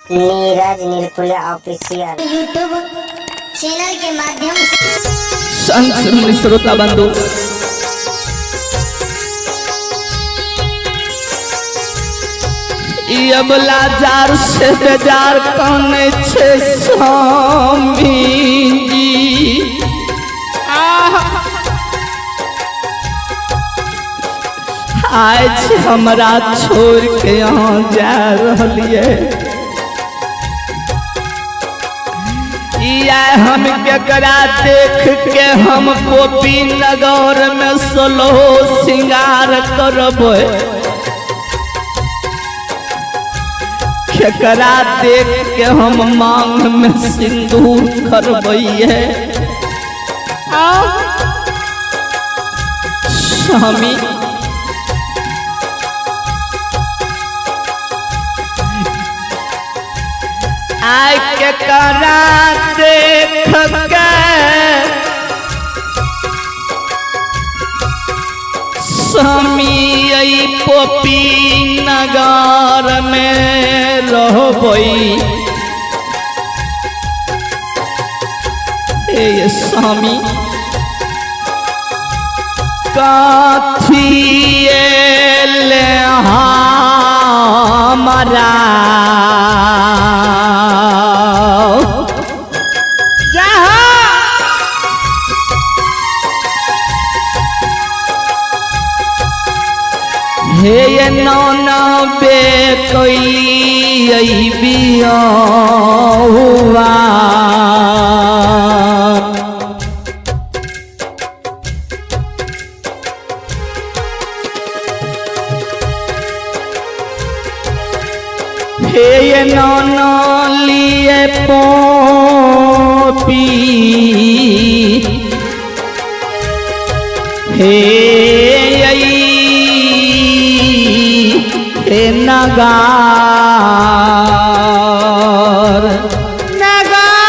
Neeraj Nirkula official YouTube channel के माध्यम से। संत श्रोमणी श्रोता बंधु, ई अबला जार से बेजार कौन छे स्वामी जी। आज हमरा छोड़ के यहाँ जा रहलिए, या हम केकरा देख के हम पोपी नगर में सोलहो सिंगार करबै, केकरा देख के हम मांग में सिंदूर करबै। स्वामी आय के करा देख के स्वामी ऐ पोपी नगर में रहबै। हे स्वामी कथी ले हमारा हे नाना बे कोई बियाहुआ। हे नाना लिए पोपी, हे आई हे नगार नगार।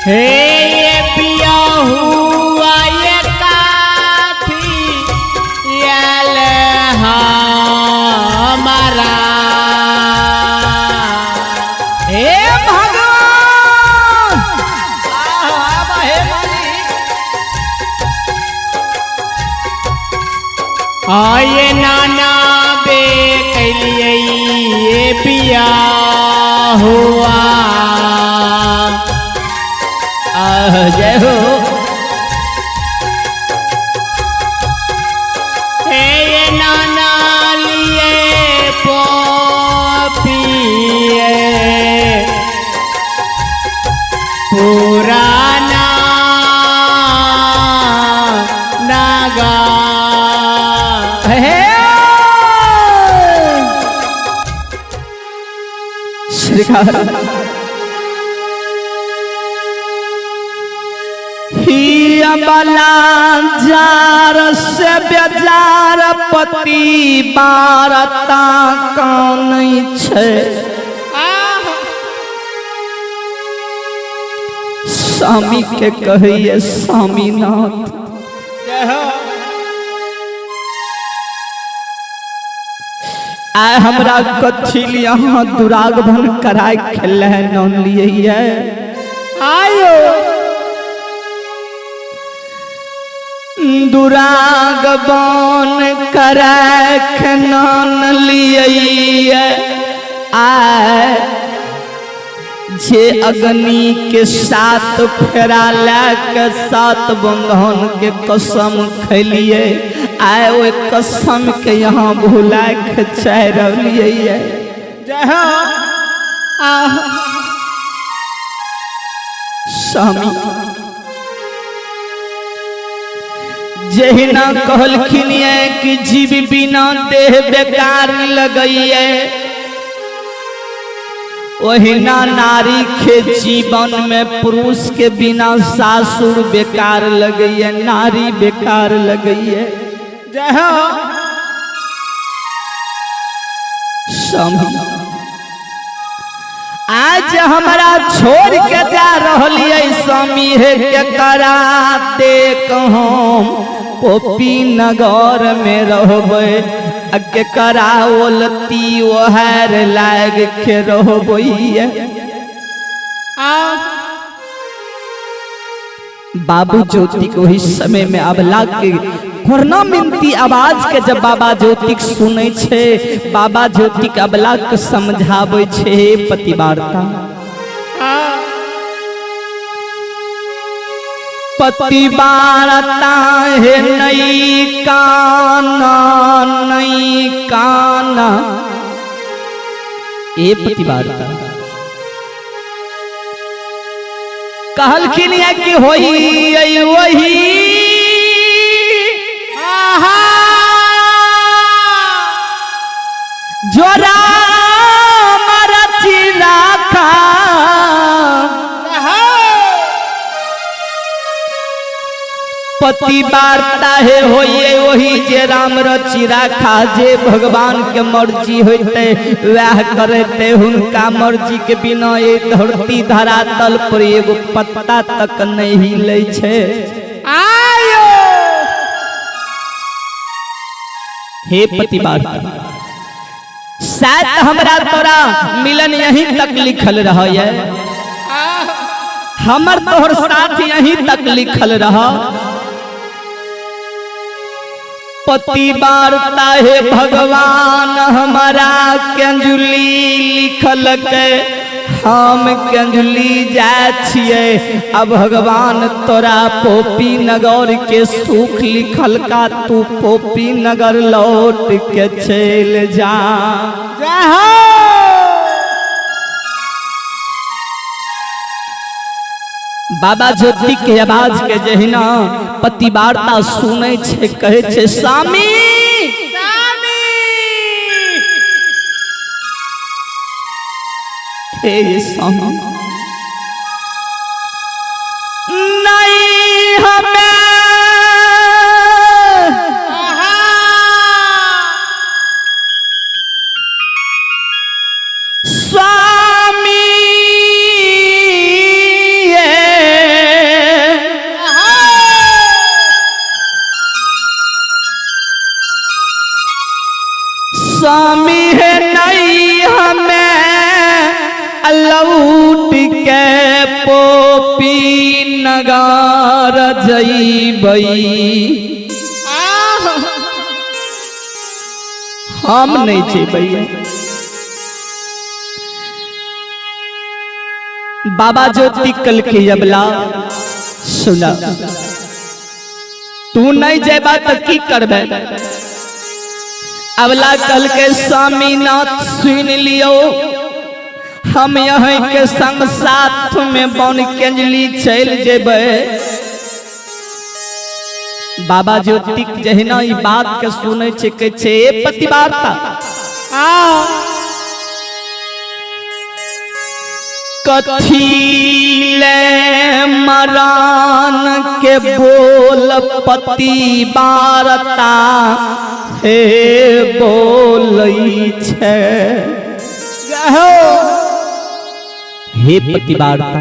हे ये पिया हुआ ये काथी यल हमारा। हे भगवान आह, हे मालिक। आये नाना बे कैलिए ये पिया हुआ। आह, जय हो। हे ये नाना लिए पोपिए पुराना नागा। हे श्रीकार हिया बला जार से बेजार पति बारता कान छे। स्वामी के कहिए स्वामीनाथ, आय हमरा कथी लिए अहाँ दुरागमन कराय खेल है नॉन लिए आयो दुरागमन कराय नॉन लिए आय जे अग्नि के साथ फेरा लए के सात बंधन के कसम खैलिए, आए ओहि कसम के यहाँ भुला के चाह रहलिए। जय हो। आह। स्वामी जहिना कहलखिन ये कि जीव बिना देह बेकार लगैये, ओहिना नारी के जीवन में पुरुष के बिना सासुर बेकार लगैये, नारी बेकार लगैये। जय हो। स्वामी आज हमरा छोड़ के जा रहलियै स्वामी, हे के करा देख हम पोपी नगर में रहबै, आ के कराओल ती ओहर लाग के रहबै। आ बाबू ज्योति के वही समय में अबला के कोरोना मिनती आवाज के जब बाबा ज्योतिक सुनै छै, बाबा ज्योतिक अबला के समझाबै छै, हे पति वार्ता, पति वार्ता हे नई काना नई काना, ए पति वार्ता कहलखिन है कि होई वही आहा जोरा मरची राखा, पति वार्ता हे होइए वही जे राम रची राखा, जे भगवान के मर्जी होते वह करते, हुनका मर्जी के बिना ये धरती धरातल पर एगो पत्ता तक नहीं हिलै छै। आयो हे पति वार्ता, शायद हमरा तोरा मिलन यहीं तक लिखल रह, हमर तोहर साथ यहीं तक लिखल रह। पति वार्ता हे भगवान हमारा कंजुली लिखल के, हम कंजुली जाय छियै, अब भगवान तोरा पोपी नगर के सुख लिखल का, तू पोपी नगर लौट के चल जा। जय हो। बाबा ज्योति के आवाज के जहिना पति वार्ता सुनै छै, कहै छै स्वामी स्वामी हे स्वामी, नहीं हमें आहा स्वामी स्वामी है, नहीं हमें लौट के पोपी नगार जईबई, हम नहीं जेबै। बाबा ज्योति कल के अबला सुना, तू नहीं जेबा तो की करबे? अबला कल के स्वामीनाथ सुन लियो, हम यहीं के संग साथ में बन केंजली चल जेबै। बाबा ज्योतिक जहिना ई बात के सुनै छै, कहै छै ए पति वार्ता, कथी ले मरान के बोल पति वार्ता हे बोलै छै। जय हो। हे पति वार्ता,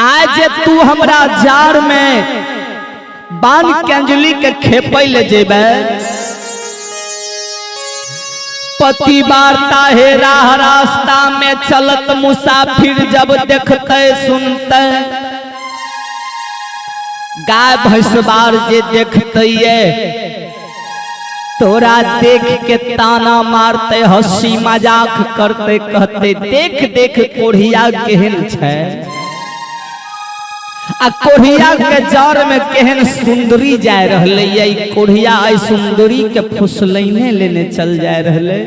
आज तू हमरा जार में बान कंजली के खेपै ले जेबै। पति वार्ता हे राह रास्ता में चलत मुसाफिर जब देखते सुनते, गाय भैंसबार जे देखते ये तोरा देख के ताना मारते, हंसी मजाक करते, कहते देख देख कोढ़िया केहन छै, आ कोढ़िया के जड़ में केहन सुंदरी जाय रहले। ये कोढ़िया आई सुंदरी के फुसलैने लेने चल जाय रहले।